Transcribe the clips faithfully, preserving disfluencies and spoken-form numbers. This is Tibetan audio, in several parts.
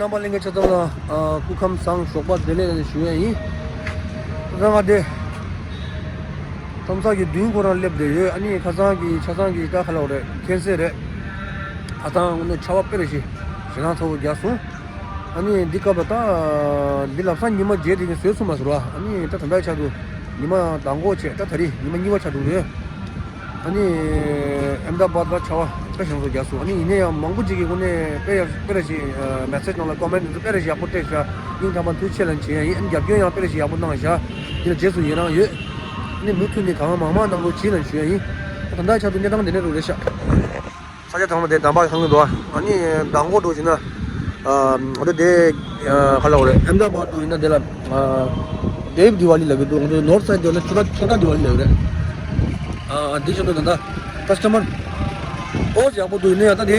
རྣམ་པ་ལྷན་རྒྱས་ཆ་ཚང་ལ་ཨ་སྐུ་ཁམས་བཟང་། ཞོགས་པ་བདེ་ལེགས་ཞུ་ཡ་ཡིན། ད་ང་དེ་ཁྲོམ་ས་གི་མདུན་ཁོ་རང་སླེབས་བསྡད་ཡོད། ཨ་ནི་ཁ་སང་གི་ཆ་ཚང་གི་ད་ག་ལབ་དགོས་རེད། ཁེན་སེལ་རེད། ཁ་སང་དངོས་གནས་ཆར་པ་དཔེ་ར་ཞེ་ཞེ་དྲག་ཚ་པོ་རྒྱག་སོང་། ཨ་ནི་འདི་སྐབས་ལ་ད་འདི་ལམ་སང་ཉི་མ་བརྒྱད་དེ་ནི་བཟོས་ཚུགས་མ་སོང་ར། ཨ་ནི་ད་ད་ལྟའི་ཆར་དུ་ཉི་མ་ཟླ་གོ་བྱས། ད་ད་རེས་ཉི་མ་གཉིས་པ་ཆགས་འདུག་རེད། ཨ་ནི་ཨེམ་ད་བཱད་ལ་ཆར་པ་དཔེ་ཞེ་པོ་རྒྱག་སོང་། ཨ་ནི་ཡིན་ན་ཡང་མང་པོ་ཅིག་གིས་དངོས་གནས་དཔེ་ཡག་དཔེ་ར་ཞིག་མེ་སེ་ཇི་ནང་ལ་ཀོ་མེན་ཊི་དཔེ་ར་ཞིག་ཡག་པོ་སྤྲད་ཤག་སྙིང་ཐག་པ་ནས་ཐུགས་རྗེ་ཆེ་ལབ་བྱས་ཡ་ཡིན། ཨ་ནི་རྒྱབ་སྐྱོར་ཡང་དཔེ་ར་ཞིག་ཡག་པོ་གནང་ཤག་འདི་ལ་རྗེས་སུ་ཡི་རང་ཡོད། ཨ་ནི་མུ་མཐུད་ནས་གང་མང་མང་གནང་རོགས་གྱིས་ལབ་ཞུ་ཡ་ཡིན། ད་ལྟའི་ཆར་དུ་གནས་སྟངས་འདི་འདྲ་རུ་རེད་ཤག་ས་ཆ་ཚང་མ་དེ་དམ་པ་ཚང་གི་འདུག་ཨ་ནི་མདང་དགོང་འགྲོ་བྱས་ན། ཨ་འོ་དེ་དེ་ཨ་ག་ལབ་དགོས་རེད། ཨེམ་ད་བཱད་དུ་ཡིན་ན་དེ་ལ་ཨ་དེབ་དི་ཝ་ལི་ལབ་ཀྱི་འདུག་ང་ཚོ་ནོར་ཐི་སའིཌ་དེ་ལ་ཆོ་འཕྲུལ་ཆོ་འཕྲུལ་དི་ཝ་ལི་ལབ་ཀྱི་རེད། ཨ་འདི་ཆོ་འཕྲུལ་ད་ལྟ་ཀ་སི་ཊ་མར་ཨོ་ཡག་པོ་འདུག་ཡིན་ན་ཡང་ད་དེ་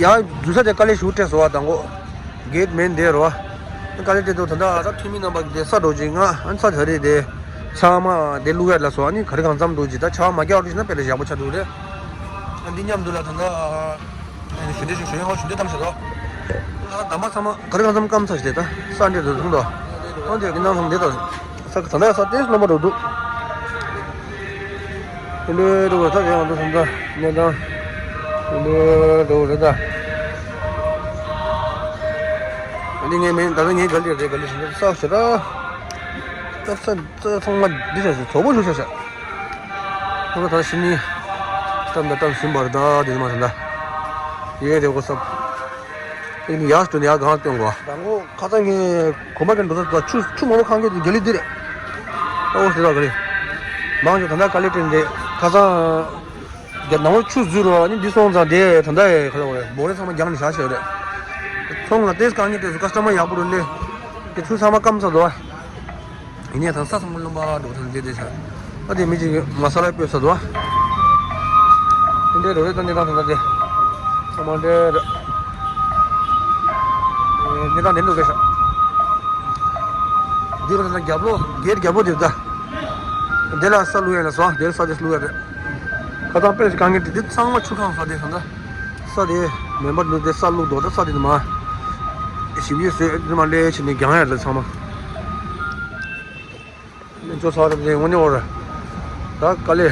ཡར་འཛུལ་ས་དེ་དཀའ་ལས་ཞེ་པོ་འཕྲད་སོང་བ། མདང་དགོང་གེ་ཊི་མེན་དེ་རེད་བ། དཀའ་ལས་འཕྲད་འདུག་ད་ལྟ་ད་འཐུས་མི་རྣམ་པ་གིས་དེ་ས་འགྲོ་བྱས་ང་ཨ་ནི་ས་དེ་རེད་དེ། ཚང་མ་དེ་བླུག་ཡ་ལ་སོང་། ཨ་ནི་ག་རེ་གང་འཚམ་འདུག་ཅིག་ད་ཆར་པ་མ་རྒྱག་རོགས་བྱས་ན་དཔེ་ལ་ཡག་པོ་ཆགས་འདུག་རེད། ཨ་འདི་མཉམ་དུ་ལ་ད་ལྟ་ཞུ་འདོད་ཞུ་ཞུ་ཡ་ཧོ་ཞུ་འདོད་གཏམ་བྱེད་དོ། ད་ལྟ་མ་ཚང་མ་ག་རེ་གང་འཚམ་སྐམ་ཚ་ཞིག་དེ་ད་ས་འདྲེ་དུ་ཐུང་དོ། ཨ་འདི་གི་ནང་ཚང་འདི་དང་ས་ད་ལྟ་ས་དེ་རྣམ་པ་འགྲོ་འདུག་དེ་འདྲའི་འགྲོ་བ་ད་ཡང་འདུག་སོང་ད་གནས་སྟངས་དེ་འདྲའི་འགྲོ་བ་རེད་ད། ཨ་འདི་ངའི་མིང་ད་ལྟ་ངའི་ག་ལེ་རེད། ག་ལེ་ཞིག་འདུག་ས་ཞེ་དྲག་ད་ས་ཚང་མ་འདི་ཞག་ཞིག་གྲོགས་པོ་ཞུ་ས་ཞག་ཁོ་ན་ད་ཕྱི་ཉིན་ཏམ་ད་ཏམ་ཞིམ་པར་ད་དེ་མ་ཟིན་ད་ཡེ་རེ་གོ་སབ་ཨེ་ནི་ཡག་སྟོན་ཡག་གང་སྟོན་གོ། དང་གོ་ཁ་ཚང་ངའི་གོམ་པ་གན་འགྲོ་ས་ད་ཆུ་ཆུ་མང་པོ་ཁང་གི་དེ་རྒྱ་ལི་འདི་རེད། ཨོ་སི་ད་ག་རེ་མང་ཆུ་ད་ད་ཀ་ལི་ཏྲིན་དེ་ཁ་ཚང་རྒྱ་ནང་ལོ་ཆུ་འཛུལ་རོ། ཨ་ནི་འདི་སོང་ཙང་དེ་ད་ད་ཡེ་ཁ་ལ་འོ་རེད། འབོག་རེ་ཚང་མ་རྒྱང་ནས་བཞག་བྱས་རེད། ཚོང་ལ་ཏེས་གང་ཉིད་ཏེས་ཀ་སི་ཊ་མར་ཡག་པོ་རུ་སླེབས། དེ་ཆུ་ཚང་མ་སྐམ་ཚར་འདུག་ཨ། ཡིན་ནའི་ད་ས་ཚང་མ་རློན་པ་འགྲོ་ཐང་དེ་དེ་ས། ཨ་དེ་མི་གཅིག་གིས་མ་ས་ལ་སྤོས་ཚར་འདུག་ཨ། དེ་འདྲའི་རོ་རེ་ད་གནས་སྟངས་ད་དེ། ཚང་མ་འདྲ་རེད། གནས་སྟངས་དེ་འདུག་གས་ཤག་འདི་རུ་ད་རྒྱབ་ལོགས་གེ་ཊི་རྒྱབ་ལོགས་དེ་ད། དེ་ལ་ས་བླུག་ཡ་ལ་སོང་། དེ་ལ་ས་དེ་བླུག་ཡ་རེད། ཁ་ཚང་དཔེ་གང་གི་དེ་ཚང་མ་ཆུ་ཁང་ས་དེ་ས་འདྲ། ས་དེ་མེ་འབར་འདུག་དེ་ས་བླུག་འདུག་ད་ས་དེ་ནི་མ། ཞིམ་ཡོད་ཟེར་དེ་མ་ལས་ཕྱིན་ནས་རྒྱང་ཡ་ལ་ཚང་མ། ལེན་ཆོག་ས་རེད་དེ་དངོས་གནས་འོ་ར། ད་དཀའ་ལས།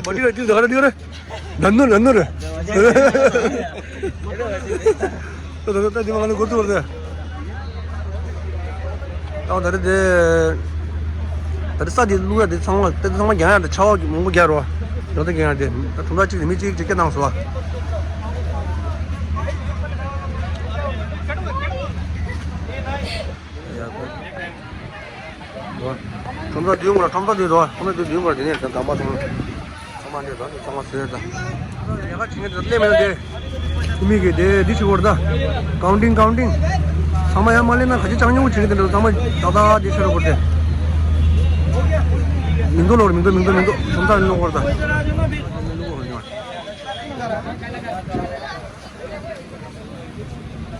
མ་འདི་ར་འདི་ཟ་ག་ར་འདི་ར། ནན་ནོ་ནན་ནོ་རེད། ད་ད་ད་འདི་མ་ག་ནི་གོ་ཐུབ་རེད། ད་ད་རེད་དེ། ད་རེད་ས་དེ་བླུག་ཡ་དེ་ཚང་མ་དེ་ཚང་མ་རྒྱང་ཡ་དེ་ཆར་པ་མང་པོ་རྒྱག་རོགས། ཡོང་ད་རྒྱང་ཡ་དེ་ད་དུང་ད་གཅིག་དེ་མི་གཅིག་གཅིག་སྐད་གནང་སོ། ཁྲོམ་ས་བདུན་བར་ཁྲོམ་ས་བདུན་བར་དེ་ནས་དམ་པ་ཚང་མ་ཚང་མ་འདྲེ་དང་ཚང་མ་ཟེར་དང་། ལས་ཀ་བྱེད་མཁན་དེ་ལས་མེད་ན་དེ་མི་གི་དེ་འདི་བྱེད་དགོས་རེད་ད། ཀའུན་ཊིང་ཀའུན་ཊིང་ཚང་མ་ཡར་མ་ལེན་ན་ག་ཅི་ཅང་ཉུང་བྱེད་ཀྱི་དེ་འདྲ་ཚང་མ་ད་ད་དེ་བྱེད་རོགས་དགོས་རེད་དེ། མི་འདུག་ལོག་རེད། མི་འདུག་མི་འདུག་མི་འདུག་ཁྲོམ་ས་ནས་ལོག་དགོས་རེད་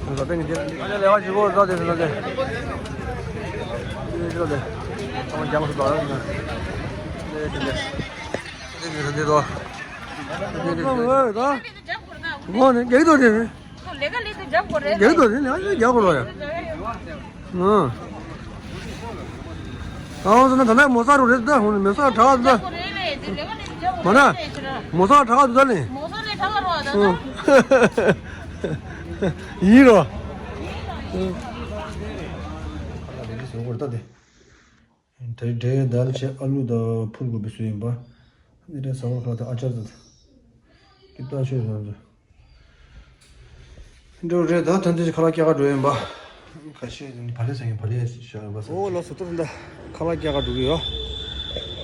ད། ལས་ཀ་བྱེད་དགོས་རེད་ད་དེ་ཚོ་ད་དེ། དེ་ཚོ་དེ་ཚང་མ་རྒྱང་སུ་དང་། དེ་དེ་དེ། དེ་དེ་དེ་དོ། དེ་དེ་དེ། ངོ་ནས་རྒྱག་དོ་དེ། ལས་ཀ་ལས་དེ་རྒྱབ་དགོས་རེད། རྒྱག་དོ་དེ་ལས་ཀ་རྒྱག་དགོས་རེད། ཨང་། གང་ཟེར་ན་ད་ནས་མོ་ས་རུ་རེད་ད། ཧུན་མེ་ས་དྲག་ད། མ་ན། མོ་ས་དྲག་ད་ནི། ཡིན་རོ། ད་འབྲས་དལ་ཆེ་ཨ་ལུ་དང་ཕུར་དགོས་པའི་སུ་ཡིན་པ། འདི་འདྲའི་ཟ་བ་ཁ་དང་ཨ་ཅར་དང་། ཀི་ཏ་ཤོད་རང་ཚོ། འགྲོ་རེད་ད། ད་འདི་ཁ་ལག་སྐྱེལ་ག་འགྲོ་ཡིན་པ། ཁ་ཤས་བ་ལས་ཟེར་བ་ལས་ཤོད་ཡིན་པ་ཟེར། ཨོ་ལགས་སོ། ད་ད་ཁ་ལག་སྐྱེལ་ག་འགྲོ་གི་ཡོད།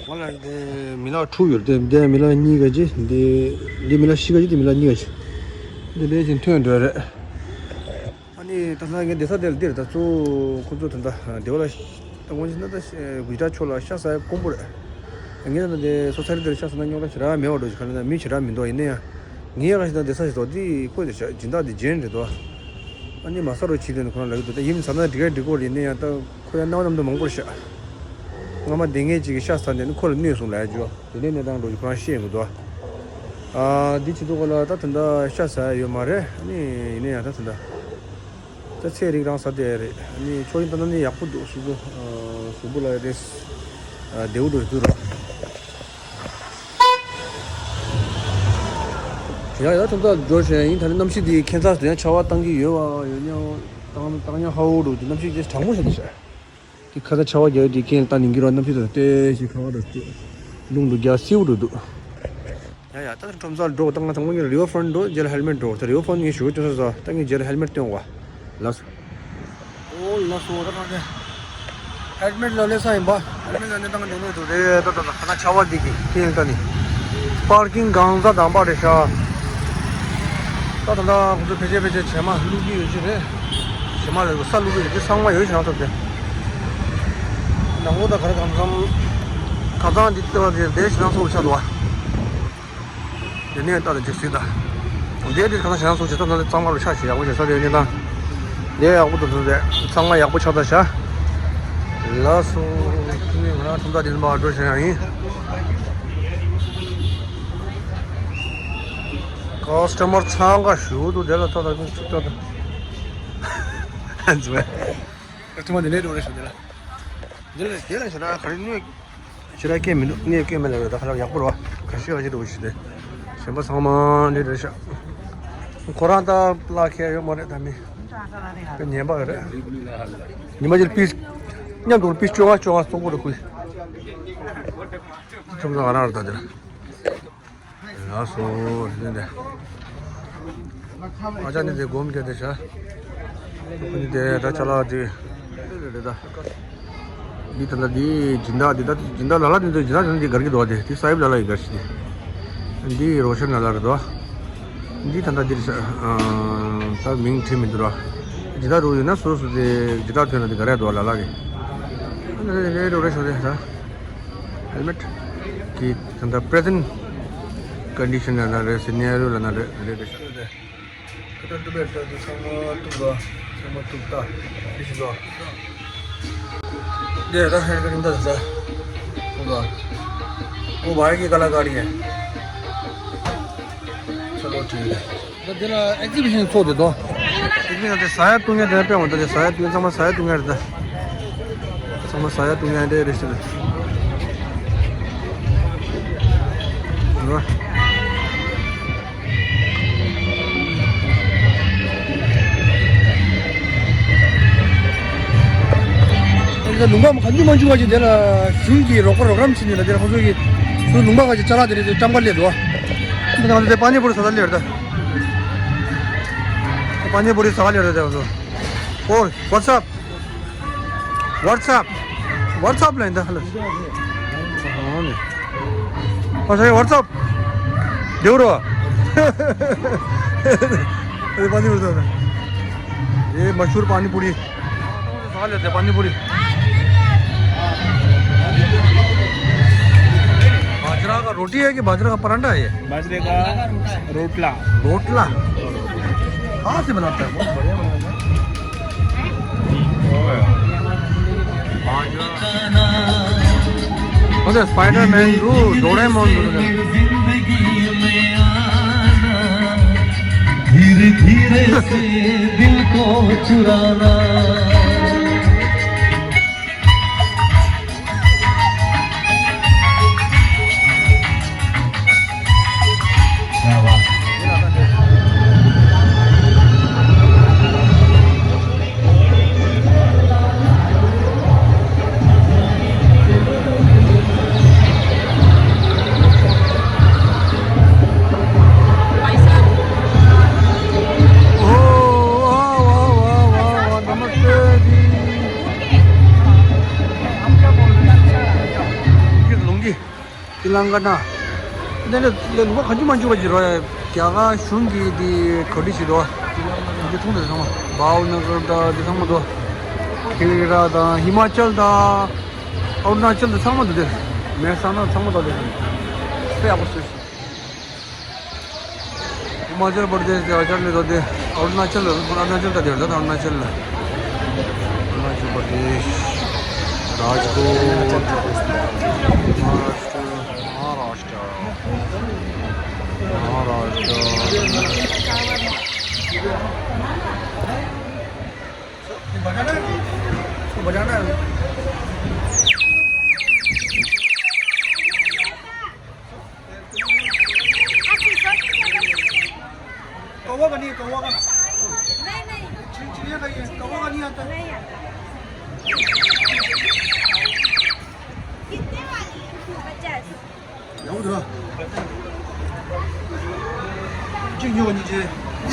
ང་ལ་འདི་མི་ལག་དྲུག་ཡོད་དེ། འདི་མི་ལག་གཉིས་ཀ་ཅི། འདི་འདི་མི་ལག་བཞི་ཀ་ཅི། འདི་མི་ལག་གཉིས་ཀ་ཅི། འདི་ལས་ཀྱིན་ཐོན་འགྲོ་རེད། ཨ་ནི་ད་ལྟ་ངའི་བསྡད་ས་དེ་ལ་འདིར་ད་གཙོ་བོ་ཁོ་ཚོ་ད་ལྟ་སྡེ་བ་ལ་ད་དབང་ཆེན་ད་ལྟ་གུ་ཇི་རཱཏ་ཕྱོགས་ལ་ཤ་ཟ་ཡ་དཀོན་པོ་རེད། ངས་ད་ལྟ་དེ་སོ་ས་རི་དེར་ཤ་ཟ་ན་རྙོག་དྲ་ཞེ་དྲག་མེད་པ་འགྲོ་ཞིག་ག་ལ་ན་མི་ཞེ་དྲག་མི་འདུག་ཡིན་ན་ཡང་ངའི་ཨ་ཞིག་ད་བསྡད་ས་ཞིག་འདུག་འདི་ཁོ་དེ་ཤ་སྦྱིན་བདག་དེ་རྗེན་རེད་འདུག་ཨ་ནི་མ་ཟ་རོགས་བྱེད་དེ་ཁོ་རང་ལབ་ཀྱི་འདུག་ད་ཡིན་ཟ་ན་འགྲིག་ག་འགྲིག་གོ་རེད། ཡིན་ན་ཡང་ད་ཁོ་ཡང་སྣང་བ་རྣམ་དག་མང་པོ་རེད་ཤག་སྔ་མ་སྡེ་ངེད་ཅིག་གིས་ཤ་ཟ་ནས་ནི་ཁོ་ལ་གནོད་སོང་ལབ་ཡ་ཅིག་ཡོད། དེ་འདྲའི་གནས་སྟངས་འགྲོ་རྒྱུ་ཁོ་རང་ཤེས་ཡོང་གི་འདུག་ཨ། འདི་བྱེད་དུས་སྒང་ལ་ད་དེ་འདྲ་ཤ་ཟ་ཡ་ཡོད་མ་རེད། ཨ་ནི་ཡིན་ན་ཡང་ད་དེ་འདྲ་ད་ཚལ་རིགས་རང་ཟ་བསྡད་ཡ་རེད། ཨ་ནི་ཆོས་དབྱིངས་ད་ནང་ནས་ཡག་པོ་འདུག་སོ་སོ་གཟུགས་པོ་ལ་རེད། བདེ་པོ་འདུག་ར། ཡ་ཡ་ཐུབ་ཐབས་འགྲོ་བཞིན་ཡིན། ད་ནི་གནམ་གཤིས་འདི་ཁྱད་མཚར་དུ་ཡང་ཆར་པ་བཏང་གི་ཡོད་པ་ཡོད་སྙམ། བཏང་བཏང་སྙམ་ཧ་གོ་འདུག་འདི་གནམ་གཤིས་འདི་གྲང་མོ་ཞིག་འདུག་ཤག་འདི་ཁ་སང་ཆར་པ་བརྒྱབ་ཡོད་དེ་རྐྱེན་ལ་ད་ནིང་གི་རོ་གནམ་གཤིས་དང་ཏོག་ཙམ་ཁ་བ་དང་རླུང་འདུག་རྒྱག་བསིལ་པོ་འདུག་ཡ་ཡ་ད་ཁྲོམ་སར་འགྲོ། ད་ང་དང་པོ་ངས་རི་བར་ཕོན་འགྲོ། རྗེས་ལ་ཧེལ་མེད་འགྲོ། ད་རི་བར་ཕོན་ངས་ཞུ་སྟོན་ས་ད་ངས་རྗེས་ལ་ཧེལ་མེད་སྟོན་བ། ལགས་སོ། ཨོ་ལགས་སོ། ད་ང་ནི་ཧེལ་མེད་ལ་སླེབས་ས་ཡིན་པ། ཧེལ་མེད་ལ་ནི་ད་ང་འགྲོ་ནས་འདུག་རེད། ད་ད་ད་ཁ་ན་ཆར་པ་འདི་གི་ཁེལ་ད་ནི་པར་ཀིང་གང་ས་དང་པ་རེད་ཤག་ད་ད་ད་ཁོ་ཚོ་ཕལ་ཆེར་ཕལ་ཆེར་བྱེ་མ་བླུག་གི་ཡོད་ཀྱི་རེད། བྱེ་མ་ལ་ས་བླུག་གི་ཡོད་ཀྱི་ཚང་མ་ཡོད་ཤག་ད་དེ་ནང་ལོགས་ད་ག་རེ་གང་འཚམ་གང་ཚང་འདི་ལྟ་བ་དེ་བསྡད་ཤི་ན་ཚོགས་ཆགས་འདུག་བ། དེ་ནས་ལྟ་དང་ཅིག་སྲིད་ད། དེ་དེ་ག་ན་བྱང་སོང་ཅི་ད་ན་གཙང་མ་རུ་ཆགས་ཤིག་ཡག་པོ་བྱས་ས་དེ་ནས་ད། དེ་ཡག་པོ་འདུག་འདུག་དེ་གཙང་མ་ཡག་པོ་ཆགས་ད་བྱ། ལགས་སོ། ཁྱེད་ནས་ང་རང་ཁྲོམ་ཐག་དེ་ནས་མར་འགྲོ་བྱས་ཡང་ཡིན། ཀ་སི་ཊ་མར་འཚང་ཁ་ཞུ་འདུག་དེ་ལ་ལྟ་དང་ཅིག་ལྟ་དང་། ཁྲོམ་དེ་ནས་འགྲོ་རེ་ཞུ་དེ་ལ། འདི་ལ་དེ་ལ་ཞེ་དྲག་ག་རེ་གནོད་ཞེ་དྲག་སྐད་མི་འདུག་ངས་སྐད་མི་ལབ་ཡོད། ད་ཁ་ལག་ཡག་པོ་རེད་བ། ག་ཤེད་ག་ཤེད་འགྲོ་ཞིག་དེ་གཞན་པ་ཚང་མ་འདི་རེད་ཤག་ཁོ་རང་ད་བརླག་ཁྱེར་ཡོད་མ་རེད། ད་མི་དཔེ་ཉན་པ་རེད། ཉི་མ་གཅིག་པིས་མཉམ་དུ་པིས་བཅོ་ལྔ་བཅོ་ལྔ་སྟོང་པོ་རེ་ཁུལ། ཁྲོམ་ཚང་ང་རང་རེད་ད་འདི་ལ། ལགས་སོ། དེ་འདྲ། ཨ་ཅག་ནི་དེ་སྒོམ་རྒྱག་དེ་བྱ། ཁོ་ནི་དེ་ད་ཅ་ལག་དེ། རེད་ད། འདི་ད་ལྟ་འདི་སྦྱིན་བདག་འདི་ད་སྦྱིན་བདག་ལ་ལ་འདི་འདི་སྦྱིན་བདག་འདི་གར་གྱི་འདུག་དེ་དེ་ས་ཡིབ་ལ་ལ་ཡི་གར་ཞིག་དེ། འདི་རོ་ཤན་ལ་ལ་རེད་དོ། འདི་ད་ལྟ་འདི་རེད་ཤག་ད་མིང་བྲིས་མི་འདུག་ར། སྦྱིན་བདག་རུ་ཡོད་ན་སོ་སོ་དེ་སྦྱིན་བདག་ཐོན་ན་དེ་ག་རེ་འདུག་ལ་ལ་གི། ཨ་ནི་རེད་རེད་རེད་རེད་ཤག་དེ་ད། ཧེལ་མེད་ཀྱི་ད་ལྟ་པི་རེ་ཛེན་ཊི་ཀོན་ཌི་ཤན་ལ་ན་རེད། སི་ནེ་རི་ཡོ་ལ་ན་རེད་རེད་རེད་ཤག་ཁ་ཏོན་ཏུ་བེར་ཏ་དེ་ཚང་མ་བཏུག་ག་ཚང་མ་བཏུག་ད་འདི་ཞིག་ག་དེ་ད་ཧེར་ཀ་རིང་ད་ད་བཏུག་ག་འོ་བ་ཧེ་ཀི་ཀ་ལ་ཀ་རི་ཡ། ཆ་ལོ་ཁྲིད་ད་དེ་ལ་ཨེག་ཛི་བི་ཤན་ཚོགས་དེ་དོ། ཨེག་ཛི་བི་ཤན་དེ་ཟ་ཡ་བཏུང་ཡ་དེ་དཔེ་འོང་ད་དེ་ཟ་ཡ་བཏུང་ཚང་མ་ཟ་ཡ་བཏུང་ཡ་རེད་ད། ཚང་མ་ཟ་ཡ་བཏུང་ཡ་འདྲ་རེད་ཤག་ད། ལུང་པ་གང་ཅི་མང་ཅུང་བ་ཅིག་དེ་ལ་གཞུང་གི་རོགས་པ་རོགས་རམ་བྱེད་ནས་ལ་དེ་ལ་ཁོ་ཚོ་གི་སུ་ལུང་པ་ག་ཅིག་ཅ་ལག་དེ་རེད་དེ་ཀྲམ་ཀ་ལས་འདུག་བ། ང་ཚོ་དེ་པ་ནི་པུ་རི་ཟ་ད་ལེར་ད། པ་ནི་པུ་རི་ཟ་ལེར་ད་དེ་ཚོ། ཨོ། What's up? What's up? What's up ལན་ད་ཧ་ལ། ཨོ་ནི། ཨོ་ས་What's up? ལེའུ་རོ། ཨེ་པ་ནི་པུ་རི་ཟ་ད། ཨེ་མ་ཤུར་པ་ནི་པུ་རི། ཟ་ལེར་ད་པ་ནི་པུ་རི། बाजरा का रोटी है कि बाजरा का परांठा है ये? बाजरे का रोटला। रोटला। हाथ से बनाता है, बहुत बढ़िया बनाता है। अरे स्पाइडरमैन रू, डोरेमोन रू। धीरे धीरे से दिल को चुराना। ལུང་གི། ཏི་ལང་ཀ་ན། དེ་ནས་ལས་ལུང་པ་གང་ཅི་མང་ཅུང་བ་ཅིག་རོ་ཡ། རྒྱ་གར་གཞུང་གི་དེ་ག་འདྲ་ཞིག་རོ། དེ་མཐོང་དེ་ཚང་མ་བའོ་ན་གར་དང་དེ་ཚང་མ་དོ། ཁེ་ར་དང་ཧི་མ་ཅལ་དང་། ཨ་རུ་ན་ཅལ་དང་ཚང་མ་དོ་དེ། མེ་ས་ན་ཚང་མ་དོ་དེ། དཔེ་ཡག་པོ་བཟོས་ཤག་ཧི་མ་ཅལ་པར་དེ་ཤ་ཨ་ཅལ་ནས་དོ་དེ། ཨ་རུ་ན་ཅལ་ཨ་རུ་ན་ཅལ་ད་དེ་རེད་ད་ཨ་རུ་ན་ཅལ་ལ། ཨ་རུ་ན་ཅལ་པར་དེ་ཤ། རཱཇ་ཀོཊ། མ་ཧཱ་རཱཤ་ཊ། མ་ཧཱ་རཱཤ་ཊ། महाराष्ट्र। बजाना है। कौवा का नहीं है, कौवा का। नहीं, नहीं। चिड़िया का ही है, कौवा का नहीं आता। नहीं आता। कितने वाली है? पचास।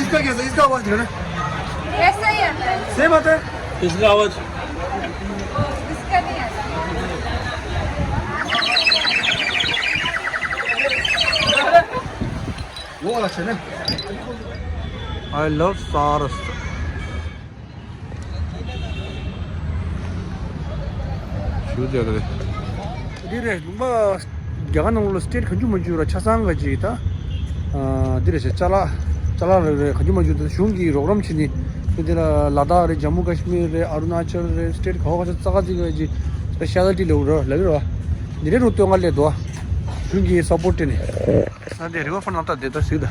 इसका कैसा, इसका आवाज है ना? ऐसा ही आता है। सेम आता है। इसका आवाज। इसका नहीं आता। वो वाला अच्छा है ना? I love सारस। ཞུ་རྒྱག་གི་རེད། འདི་རེད། ལུང་པ་རྒྱ་གར་ནང་ལོགས་ལ་སི་ཊེ་ཊི་གང་བྱུང་མང་བྱུང་ར་ཆ་ཚང་ག་ཅིག་ད། ཨ་འདི་རེད་ཟེར། ཅ་ལག་ཅ་ལག་རེད་རེད། གང་བྱུང་མང་བྱུང་ད་གཞུང་གིས་རོགས་རམ་བྱས་ནས་འདི་འདི་ལ་ལ་དྭགས་རེད། ཇམ་མུ་ཀ་ཤི་མིར་རེད། ཨ་རུ་ན་ཅལ་རེད། སི་ཊེ་ཊི་ག་བ་ག་ས་ཙག་ཙིག་ག་ཅིག་སི་པེ་ཤལ་ཊི་ལབ་ར་ལབ་ར་བ། འདི་རེད་རུ་སྟོན་ག་སླེབས་འདུག་བ། གཞུང་གིས་སཔོར་ཊི་སྤྲད་ནས། ས་འདི་རི་ཝར་ཕྲོན་ནང་ལྟ་དེ་ལྟ་ཟིག་ད།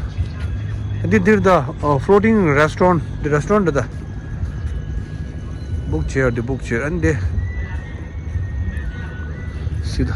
འདི་འདིར་ད་ཕློ་ཊིང་རེ་སི་ཊོ་རེན་ཊི། འདི་རེ་སི་ཊོ་རེན་ཊི་ད། བུག་བྱས་ཡ། འདི་བུག་བྱས་ཡ། ཨ་ནི་འདི་ཟིག་ད།